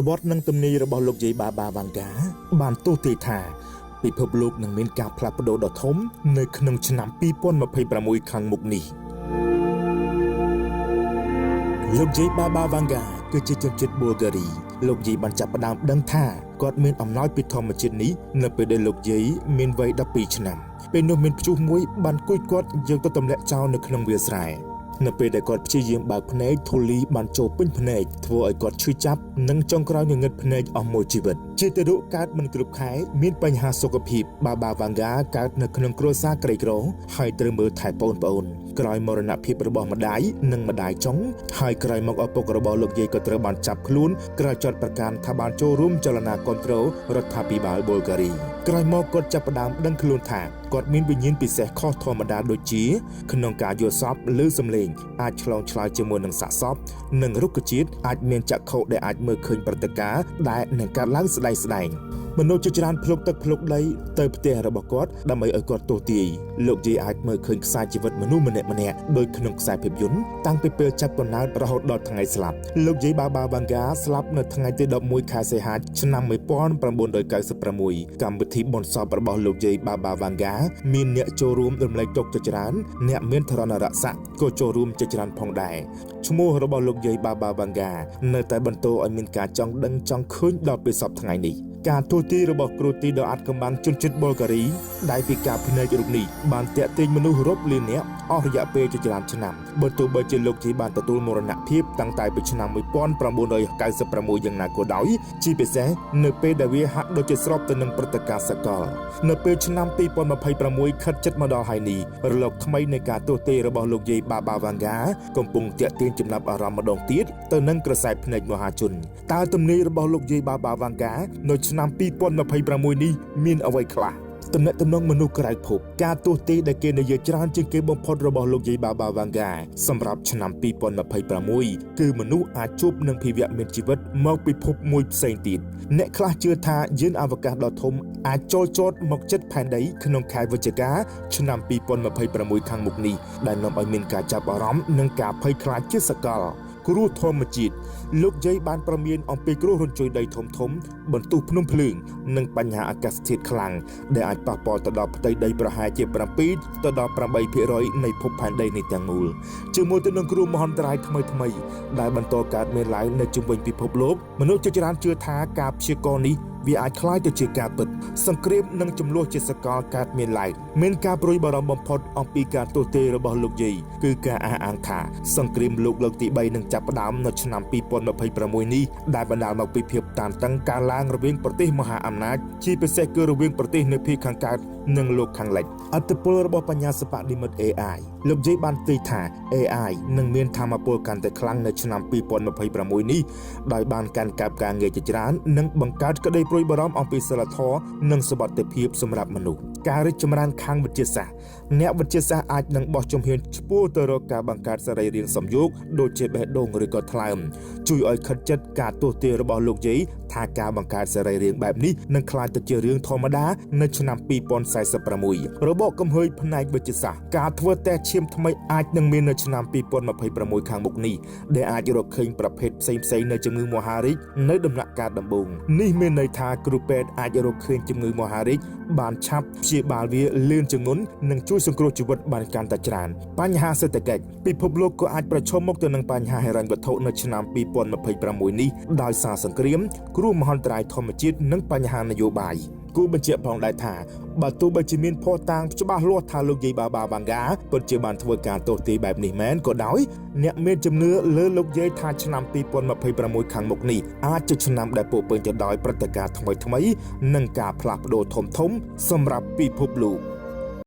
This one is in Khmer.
ប្រវត្តិនិងទំនាយរបស់លោកយាយបាបាវ៉ាន់កាបានទស្សន៍ទាយថាពិភពលោកនឹងមានការផ្លាស់ប្ដូរដ៏ធំនៅក្នុងឆ្នាំ2026ខាងមុខនេះលោកយាយបាបាវ៉ាន់កាគឺជាជនជាតិប៊ុលហ្គារីលោកយាយបានចាប់ផ្ដើមដឹងថាគាត់មានអំណោយពីធម្មជាតិនេះនៅពេលដែលលោកយាយមានវ័យ12ឆ្នាំពេលនោះមានព្យុះមួយបានគួចគាត់យកទៅទម្លាក់ចោលនៅក្នុងវាលស្រែនៅពេលដែលគាត់ព្យាយាមបើកភ្នែកធូលីបានចូលពេញភ្នែកធ្វើឲ្យគាត់ឈឺចាប់និងចុងក្រោយងងឹតភ្នែកអស់មួយជីវិតជាទារកកើតមិនគ្រប់ខែមានបញ្ហាសុខភាពបាបាវ៉ាងហ្គាកើតនៅក្នុងគ្រួសារក្រីក្រហើយត្រូវមើលថែប្អូនប្អូនក្រោយមរណភាពរបស់ម្ដាយនិងម្ដាយចុងហើយក្រោយមកឪពុករបស់លោកយាយក៏ត្រូវបានចាប់ខ្លួនក្រោយចោទប្រកាន់ថាបានចូលរួមចលនាគាំទ្ររដ្ឋាភិបាលប៊ុលហ្គារីក្រោយមកគាត់ចាប់ផ្ដើមដឹងខ្លួនថាគាត់មានវិញ្ញាណពិសេសខុសធម្មតាដូចជាក្នុងការយល់សប្តិឬសំឡេងអាចឆ្លងឆ្លើយជាមួយនឹងសាកសពនិងរុក្ខជាតិអាចមានចក្ខុដែលអាចមើលឃើញព្រឹត្តិការណ៍ដែលនឹងកើតឡើងស្ដែងស្ដែងមនុស្សជាច្រើនភ្លុកទឹកភ្លុកដីទៅផ្ទះរបស់គាត់ដើម្បីឲ្យគាត់ទស្សន៍ទាយលោកយាយអាចមើលឃើញខ្សែជីវិតមនុស្សម្នាក់ៗដូចក្នុងខ្សែភាពយន្តតាំងពីពេលចាប់កំណើតរហូតដល់ថ្ងៃស្លាប់លោកយាយបាបាវ៉ាងហ្គាស្លាប់នៅថ្ងៃទី11ខែសីហាឆ្នាំ1996កម្មវិធីបុណ្យសពរបស់លោកយាយបាបាវ៉ាងហ្គាមានអ្នកចូលរួមរំលែកទុក្ខជាច្រើនអ្នកមានឋានៈស័ក្តិក៏ចូលរួមជាច្រើនផងដែរឈ្មោះរបស់លោកយាយបាបាវ៉ាងហ្គានៅតែបន្តឲ្យមានការចង់ដឹងចង់ឃើញដល់ពេលសប្តាហ៍ថ្ងៃនេះការទូទីរបស់គ្រូទីដ៏អាត់កំបាំងជនជាតិប៊ុលហ្គារីដែលពីការភ្នែករូបនេះបានតាក់ទាញមនុស្សរាប់លាននាក់អស់រយៈពេលជាច្រើនឆ្នាំបើទោះបីជាលោកជាបានទទួលមរណភាពតាំងតែពីឆ្នាំ1996យ៉ាងណាក៏ដោយជាពិសេសនៅពេលដែលវាហាក់ដូចជាស្របទៅនឹងព្រឹត្តិការណ៍សកលនៅពេលឆ្នាំ2026ខិតជិតមកដល់ហើយនេះរលកថ្មីនៃការទស្សន៍ទាយរបស់លោកយាយបាបាវ៉ាងហ្គាកំពុងតាក់ទាញចំណាប់អារម្មណ៍ម្ដងទៀតទៅនឹងក្រសែភ្នែកមហាជនតើទំនាយរបស់លោកយាយបាបាវ៉ាងហ្គានៅឆ្នាំ2026នេះមានអ្វីខ្លះទំនាក់ទំនងមនុស្សក្រៅភពការទស្សន៍ទាយដែលគេនិយាយច្រើនជាងគេបំផុតរបស់លោកយាយបាបាវ៉ាងហ្គាសម្រាប់ឆ្នាំ2026គឺមនុស្សអាចជួបនឹងភាវៈមានជីវិតមកពីភពមួយផ្សេងទៀតអ្នកខ្លះជឿថាយានអវកាសដ៏ធំអាចចូលចតមកជិតផែនដីក្នុងខែវិច្ឆិកាឆ្នាំ2026ខាងមុខនេះដែលនាំឲ្យមានការចាប់អារម្មណ៍និងការភ័យខ្លាចជាសកលគ្រោះធម្មជាតិលោកយាយបានប្រមានអំពីគ្រោះរញ្ជួយដីធំធំបន្ទុះភ្នំភ្លើងនិងបញ្ហាអាកាសធាតុខ្លាំងដែលអាចប៉ះពាល់ទៅដល់ផ្ទៃដីប្រហែលជា7ទៅដល់8%នៃភពផែនដីនេះទាំងមូលជាមួយទៅនឹងគ្រោះមហន្តរាយថ្មីៗដែលបន្តកើតមានឡើងនៅជុំវិញពិភពលោកមនុស្សជាច្រើនជឿថាការព្យាករណ៍នេះវាអាចក្លាយទៅជាការពិតសង្គ្រាមនិងចំនួនជាសកលកើតមានឡើងមានការព្រួយបារម្ភបំផុតអំពីការទស្សន៍ទាយរបស់លោកយាយគឺការអះអាងថាសង្គ្រាមលោកលើកទី3នឹងចាប់ផ្ដើមនៅឆ្នាំ2026នេះដែលបណ្ដាលមកពីភាពតានតឹងកើនឡើងរវាងប្រទេសមហាអំណាចជាពិសេសគឺរវាងប្រទេសនៅភាគខាងកើតនិងលោកខាងលិចឥទ្ធិពលរបស់បញ្ញាសិប្បនិម្មិត AI លោកយាយបានទាយថា AI នឹងមានធម៌ពលកាន់តែខ្លាំងនៅឆ្នាំ2026នេះដោយបានកាន់កាប់ការងារជាច្រើននិងបង្កើតក្តីព្រួយបារម្ភអំពីសីលធម៌និងសុវត្ថិភាពសម្រាប់មនុស្សការរីកចម្រើនខាងវិទ្យាសាស្ត្រអ្នកវិទ្យាសាស្ត្រអាចនឹងបោះជំហានឆ្ពោះទៅរកការបង្កើតសរីរាង្គសំយោគដូចជាបេះដូងឬក៏ថ្លើមជួយឲ្យខិតចិត្តការទស្សន៍ទាយរបស់លោកយាយថាការបង្កើតសរីរាង្គបែបនេះនឹងក្លាយទៅជារឿងធម្មតានៅឆ្នាំ2046របកកំហើញផ្នែកវិទ្យាសាស្ត្រការធ្វើតេស្តឈាមថ្មីអាចនឹងមាននៅឆ្នាំ2026ខាងមុខនេះដែលអាចរកឃើញប្រភេទផ្សេងៗនៃជំងឺមហារីកនៅដំណាក់កាលដំបូងនេះមានន័យថាគ្រូពេទ្យអាចរកឃើញជំងឺមហារីកបានឆាប់ព្យាបាលវាលឿនជាងមុននិងជួយសង្គ្រោះជីវិតបានកាន់តែច្រើនបញ្ហាសេដ្ឋកិច្ចពិភពលោកក៏អាចប្រឈមមុខទៅនឹងបញ្ហាហិរញ្ញវត្ថុនៅឆ្នាំ2026នេះដោយសារសង្គ្រាមគ្រោះមហន្តរាយធម្មជាតិនិងបញ្ហានយោបាយគូបញ្ជាក់ផងដែរថាបើទោះបីជាមានភស្តុតាងច្បាស់លាស់ថាលោកយាយបាបាវ៉ាងហ្គាពិតជាបានធ្វើការទោសទាយបែបនេះមែនក៏ដោយអ្នកមានជំនឿលើលោកយាយថាឆ្នាំ2026ខាងមុខនេះអាចជាឆ្នាំដែលពោរពេញទៅដោយព្រឹត្តិការណ៍ថ្មីៗនិងការផ្លាស់ប្ដូរធំៗសម្រាប់ពិភពលោក។